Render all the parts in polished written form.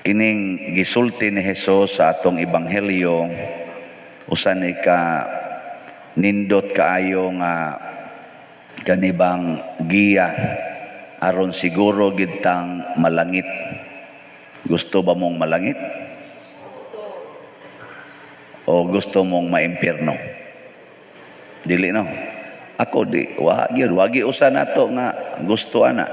Kining gisulti ni Jesus sa atong ebanghelyo, usa ni ka nindot kaayo nga kanibang giya aron siguro gid tang malangit. Gusto ba mong malangit? O gusto mong maimpierno? Dili, no? Ako di wa gyud, wagi usa nato nga gusto ana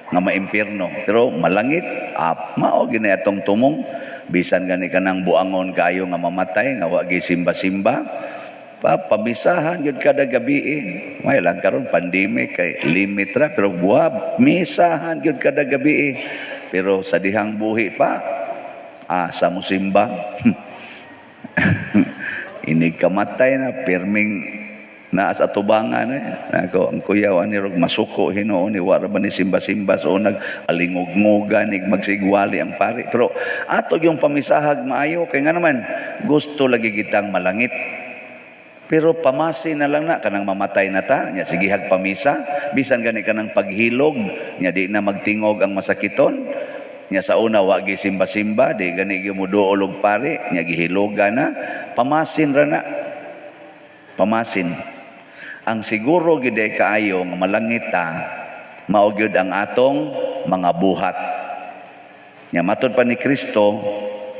nga maimpierno, pero malangit ap mao gini atong tumong, bisan gani kanang buangon kayo nga mamatay nga wa gi simba-simba pa, pamisahan gyud kada gabi eh. May lang karon pandemic kay limit ra, pero buwa misahan gyud kada gabi eh. Pero sa dihang buhi pa, asa mo simba? Inig kamatay na, pirming naa sa atubangan eh. Nako, ang kuyaw ani rog masuko hinuon ni wara ba ni simba-simba, so nag alingog-ngogan ig magsigwali ang pari. Pero ato yung pamisahag maayo kay nga naman gusto lagi kitang malangit. Pero pamasi na lang na kanang mamatay na ta nya, sige hag pamisa, bisan gani kanang paghilog nya, di na magtingog ang masakiton nya. Sa una wa gi simba-simba, di gani gyud mo duol og pari nya, gihiloga na, pamasin ra na, pamasin. Ang siguro gid ay kaayo nga malangit ta, mao gyud ang atong mga buhat. Nya matud pa ni Kristo,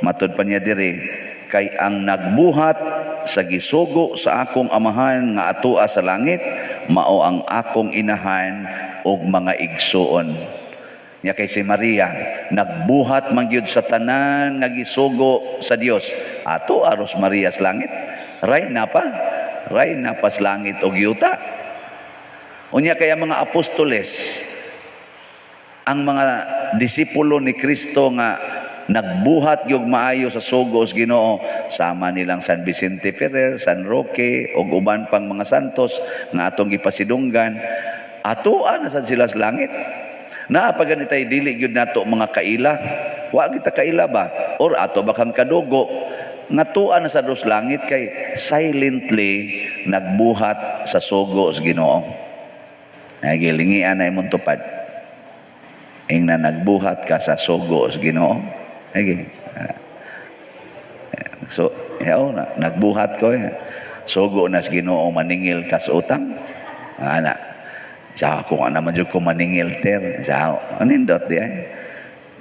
matud pa niya diri, kay ang nagbuhat sa gisugo sa akong Amahan nga atoa sa langit, mao ang akong inahan ug mga igsuon. Nya kay si Maria nagbuhat man gyud sa tanan nga gisugo sa Dios. Ato aros Maria sa langit. Rayna pa. Rayna pa sa langit og yuta. Unya kaya mga apostoles, ang mga disipulo ni Kristo nga nagbuhat yung maayo sa sugo sa Ginoo, sama nilang San Vicente Ferrer, San Roque ug uban pang mga santos nga atong gipasidunggan, atoa na sad sila sa langit. Naa pa gani tay dili gyud nato mga kaila, wa kita kaila ba or ato ba kang kadugo nga tua na sa dos langit kay silently nagbuhat sa sugo sa Ginoo. Ay, gilingian na imong tupad. Ing na nagbuhat ka sa sugo sa Ginoo. Ay, so, yaw, na, nagbuhat ko eh. Sugo na sa Ginoo maningil ka sa utang. Ana. Sa ako nga naman jud ko maningil ter. Sa anindot di ay.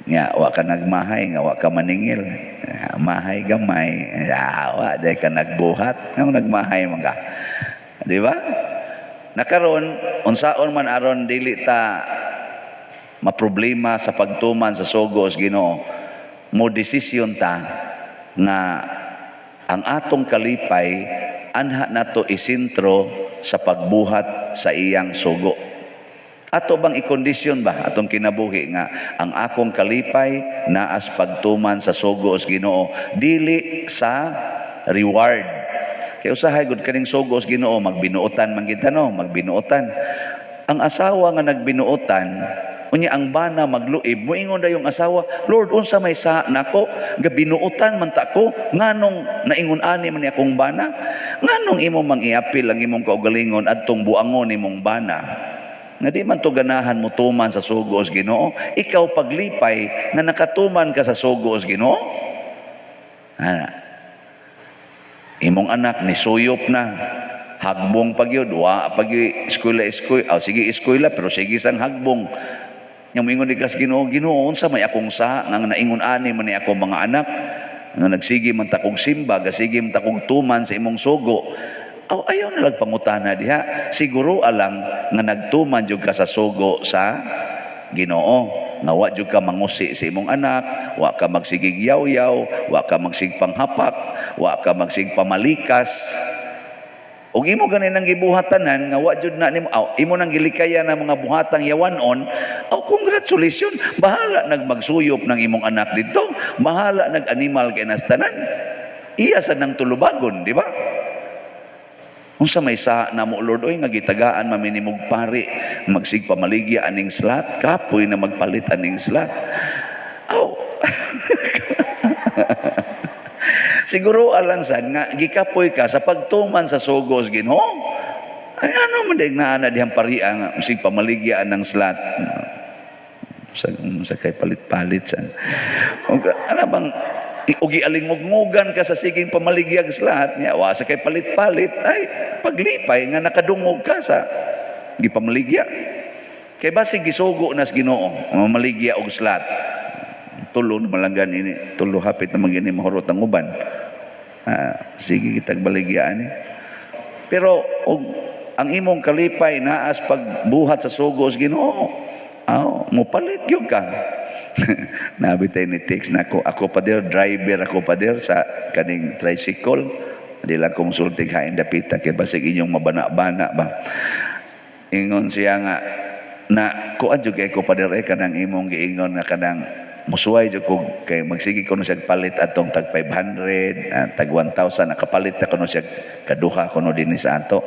Nga wa ka nagmahay, nga wa ka maningil. Mahay gamay. Wa di ka nagbuhat. Nga nagmahay man ka. Di ba? Nakaron, unsaon man aron dili ta maproblema sa pagtuman sa sugo sa Ginoo, mo desisyon ta nga ang atong kalipay anha nato isentro sa pagbuhat sa iyang sugo. Ato bang ikondisyon ba atong kinabuhi nga ang akong kalipay naas pagtuman sa sugo sa Ginoo, dili sa reward? Kay usahay gud kaning sugo sa Ginoo, magbinuotan man kita, no, magbinuotan. Ang asawa nga nagbinuotan, unya ang bana magluib, moingon dayong asawa, "Lord, unsa may sa nako? Gabinuotan man ta ko, nganong naingon ani man ni akong bana?" Nganong imo mang iapil ang imong kaugalingon adtong buangon nimong bana? Nga di man to ganahan mo tuman sa sugo sa Ginoo, ikaw paglipay nga nakatuman ka sa sugo sa Ginoo. Ana. Imong anak ni suyop na, hagbong pagyud, wa pag eskwela eskwela, oh, sige eskwela pero sige sang hagbong. Nya moingon di kas Ginoo, "Ginoo, unsa may akong sa nga naingon ani man ni ako mga anak nga nagsige man ta kog simba, gasige man ta kog tuman sa imong sugo?" Aw, ayaw na lang pangutana diha. Siguro alang nga nagtuman jud ka sa sugo sa Ginoo. Nga wa jud ka mangusi sa imong anak, wa ka magsigig yaw-yaw, wa ka magsigig panghapak, wa ka magsigig pamalikas. Ug imo gani nang gibuhat tanan nga wa jud na nimo, aw, imo nang gilikayan ang mga buhatang yawanon, aw, congratulations, bahala nagmagsuyop ng imong anak dito, bahala nag-animal kay nas tanan. Iya sa nang tulubagon, di ba? Unsa may sa namo, Lord, oy, nga gitagaan maminimog pari, magsig pamaligya aning slat, kapoy na magpalit aning slat. Aw. Siguro alang sad nga gikapoy ka sa pagtuman sa sugo sa Ginoo. Ay, ano man dig naa na dihang paria nga sig pamaligya ng slat. Sa kay palit-palit sa. Og ana bang og gialingog-ngogan ka sa siging pamaligyag sa lahat niya, wa sa kay palit-palit, ay paglipay nga nakadungog ka sa gipamaligya. Kay basig gisugo na sa Ginoo, mamaligya og slot. Tulo na malanggan ini, tulo hapit na gini mahurot ang uban. Ah, sige kitag baligyaan ni. Pero og ang imong kalipay naas pagbuhat sa sugo sa Ginoo, aw, mopalit gyud ka. Nabitay ni text na ako, ako pader, driver ako pader sa kaning tricycle. Di lang ko musulti hain dapita kay basig inyong mabana-bana ba. Ingon siya nga na kuan jud kay ko pader eh kanang imong giingon nga kanang musuway jud ko kay magsige ko no siya palit atong tag 500, tag 1,000, nakapalit na kuno siya kaduha kuno dinhi sa ato.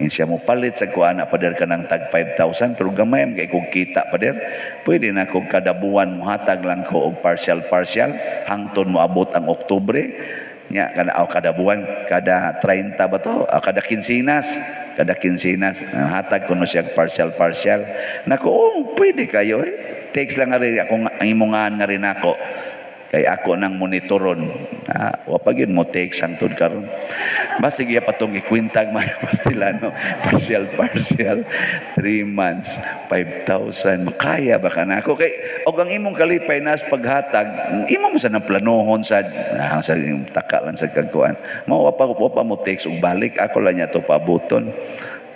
In siya mo palit sa kuan na pader kanang tag 5,000, pero gamay man kay kog kita pader, pwede na kog kada buwan mohatag lang ko og partial partial hangtod moabot ang Oktubre nya kada aw kada buwan, kada 30 ba to, aw, kada kinsinas, kada kinsinas hatag kuno siya partial partial nako. Oh, pwede kayo eh, text lang nga rin ako ang imongan nga rin ako kay ako nang monitoron. Ah, wa pa gyud mo text hangtod karon. Basig iya patong gikwintag mga pastilano, partial partial, 3 months 5,000, makaya ba ka nako? Kay og ang imong kalipay nas paghatag, imo mo sa nang planohon sa sa taka lang sa kagkuan mo. Wa pa mo text og balik, ako lang niya to paabuton.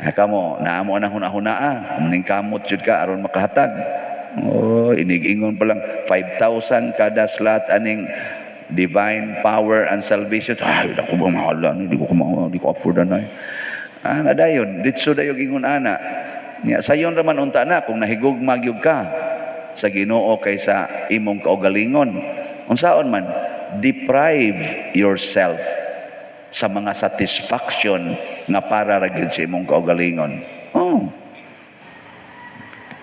Ha, kamo naamo na huna-huna ah ning kamot jud ka aron makahatag. Oh, inig-ingon pa lang 5,000 kada slot aning divine power and salvation. Ay, ako ba mahala ni, di ko afford na. Ah, na dayon, ditso dayon ingon ana. Nya sayon ra man unta na kung nahigugma gyud ka sa Ginoo kaysa imong kaugalingon. Unsaon man, deprive yourself sa mga satisfaction nga para ra gyud sa imong kaugalingon. Oh.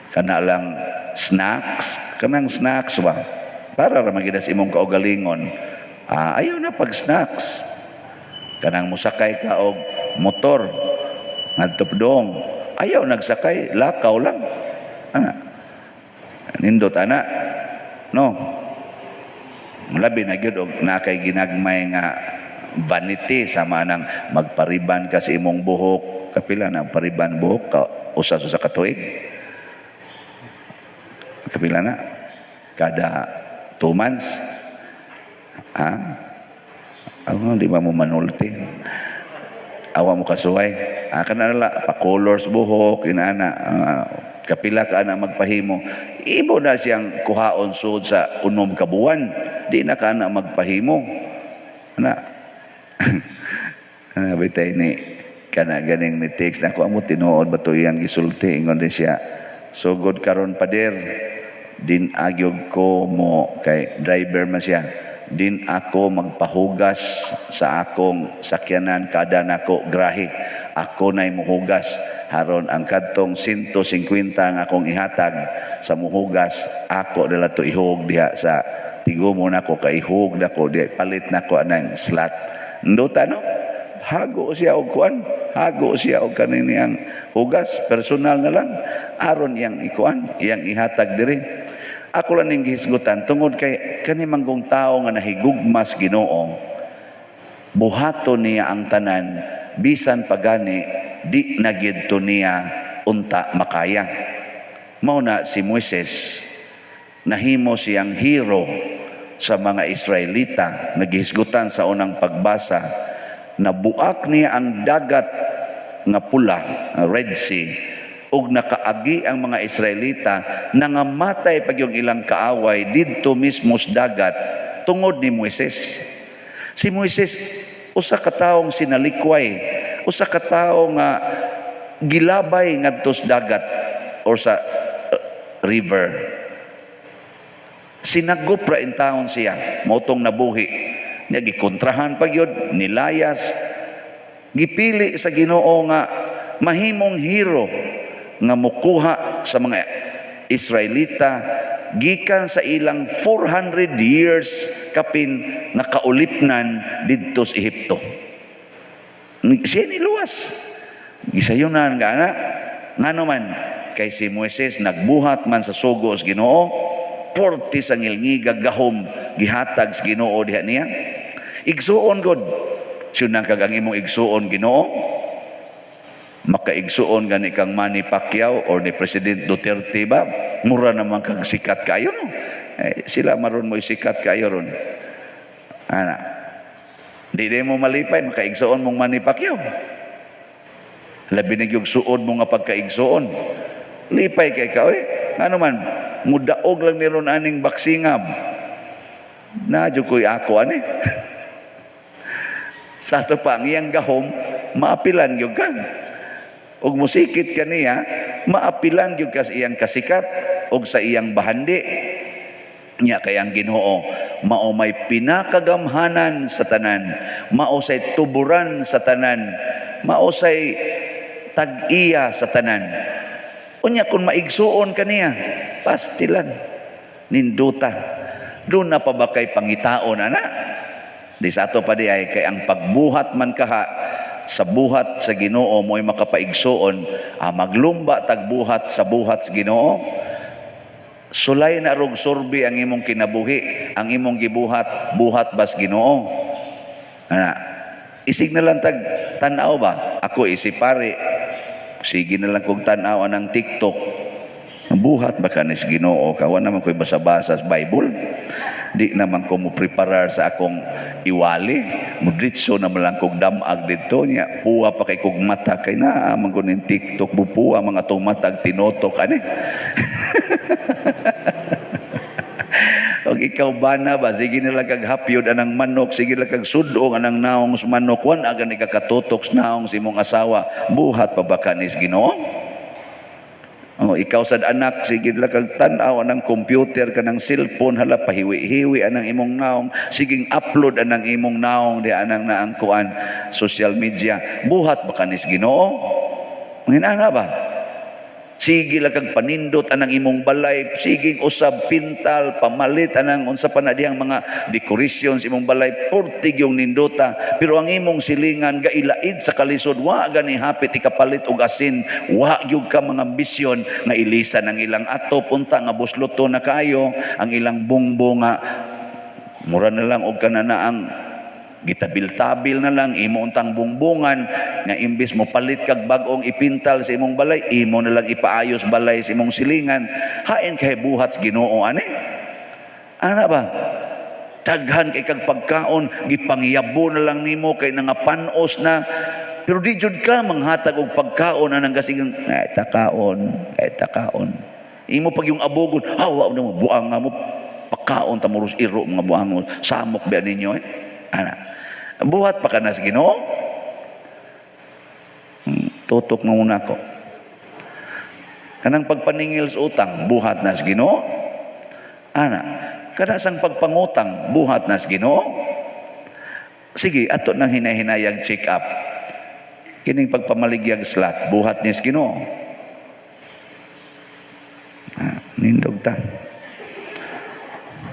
Kana lang snacks, kanang snacks ba? Para ra magyud sa imong kaugalingon. Ah, ayaw na pag snacks. Kanang musakay ka og motor ngadto dong. Ayaw nagsakay, lakaw lang. Ana. Nindot ana. No. Labi na gyud og naa kay ginagmay nga vanity, sama nang magpariban ka sa imong buhok. Kapila na pariban buhok ka usa sa katuig? Kapila na? Kada 2 months? Ha? Ako, di ba mo manulti? Awa mo kasuway. Ah, kana la, pa-colors buhok, inana. Ah, kapila ka na magpahimo. Imo na siyang kuhaon sud sa 6 ka buwan. Di na ka na magpahimo. Ana. Ana bitay ni kana ganing ni text na ko amo, tinuod ba to iyang isulti? Ingon din siya, "Sugod karon pader, din agyog ko mo," kay driver man siya, "din ako magpahugas sa akong sakyanan kada nako grahe. Ako na'y muhugas haron ang kadtong 150 ang akong ihatag sa muhugas, ako dala to ihug diha sa tigumo nako, kay ihug nako diha, palit nako anang slot." Nduta no, hago siya og kuan, hago siya og kaniniyang hugas personal na lang aron iyang ikuan, iyang ihatag diri. Ako lang ning gihisgutan tungod kay kani manggong tao nga nahigugmas Ginoo, buhaton niya ang tanan bisan pagani di na gyud to niya unta makaya. Mao na si Moises, nahimo siyang hero sa mga Israelita nga gihisgutan sa unang pagbasa. Nabuak niya ang Dagat nga Pula, ang Red Sea, ug nakaagi ang mga Israelita, nangamatay pag yung ilang kaaway didto mismo sa dagat tungod ni Moises. Si Moises, usa ka taong sinalikway, usa ka tawo nga gilabay ngadto sa dagat or sa river. Sinagop ra intawon siya, motong nabuhi. Nya gikontrahan pa gyud, nilayas. Gipili sa Ginoo nga mahimong hero nga mukuha sa mga Israelita gikan sa ilang 400 years kapin nga kaulipnan didto sa Ehipto. Siya niluwas. Gisayunan nga ana, ngano man kay Kay si Moises nagbuhat man sa sugo sa Ginoo, porti sa ngilngiga gahom gihatag sa Ginoo diha niya. Igsuon god, siyun kag ang imong igsuon Ginoo, makaigsuon gani kang Manny Pacquiao or ni President Duterte ba? Mura naman kag sikat kayo, no? Eh, sila maron mo sikat kayo ron. Ana. Di di mo malipay makaigsuon mong Manny Pacquiao. Labi na gyud suod mo nga pagkaigsuon. Lipay kay ka, oy. Ano man, mudaog lang ni ron aning boxingab. Na jud ko'y ako ani. Sa ato pa ang iyang gahom, maapilan gyud ka. Ug musikit ka niya, maapilan gyud ka sa iyang kasikat ug sa iyang bahandi. Nya kay ang Ginoo mao may pinakagamhanan sa tanan, mao say tuburan sa tanan, mao say tag-iya sa tanan. Unya kung maigsuon ka niya, pastilan, ninduta. Doon na pa ba kay pangitaon, ana? Di sa ato pa di ay kay ang pagbuhat man kaha sa buhat sa Ginoo mo'y makapaigsuon, ah, maglumba tagbuhat sa buhat sa Ginoo. Sulay na rog surbi ang imong kinabuhi, ang imong gibuhat, buhat bas Ginoo. Ana, isig na lang tag tan-aw ba? Ako isi pare, sige na lang kog tan-aw anang TikTok. Buhat ba ka nis Ginoo? Kawa naman ko'y basa-basa sa Bible. Di naman ko mo preparar sa akong iwali. Mudritso naman lang kog damag dito niya. Puwa pa kay kog mata kay naa man ko ning TikTok, bupuwa mga atong mata tinotok ani. Og ikaw bana ba, sige na lang kag hapyod anang manok, sige lang kag sudong anang naong sa manok, wan aga ni kakatutok sa naong sa imong asawa, buhat pa ba ka nis Ginoo? Oh, ikaw sad anak, sige lang kag tan-aw anang computer kanang cellphone, hala pahiwi-hiwi anang imong naong, siging upload anang imong naong di anang naang kuan social media, buhat ba kanis Ginoo? Nginana ba? Sige lang kag panindot anang imong balay, siging usab pintal, pamalit anang unsa pa na diyang mga decoration sa imong balay, purtig yung nindota. Pero ang imong silingan gailaid sa kalisod, wa gani hapit ikapalit og asin, wa gyud ka mga ambisyon nga ilisan ang ilang atop unta nga busloto na kaayo, ang ilang bungbong nga mura na lang og kananaang gitabil-tabil na lang imo untang bungbungan nga imbis mo palit kag bag-ong ipintal sa imong balay, imo na lang ipaayos balay sa imong silingan. Hain kay buhat sa Ginoo ani? Ana ba? Daghan kay kag pagkaon, gipangyabo na lang nimo kay nangapanos na, pero di jud ka manghatag og pagkaon anang gasigang ay takaon, ay takaon. Imo pag yung abogon, hawa na mo buang nga mo pagkaon tamuros iro mga buang mo, samok ba ninyo eh? Ana. Buhat pa ka na sa Ginoo? Tutok na muna ako. Kanang pagpaningil sa utang, buhat na sa Ginoo? Ana, kada sang pagpangutang, buhat na sa Ginoo? Sige, ato nang hinahinayag check up. Kining pagpamaligyag slot, buhat ni sa Ginoo? Ah, nindog ta.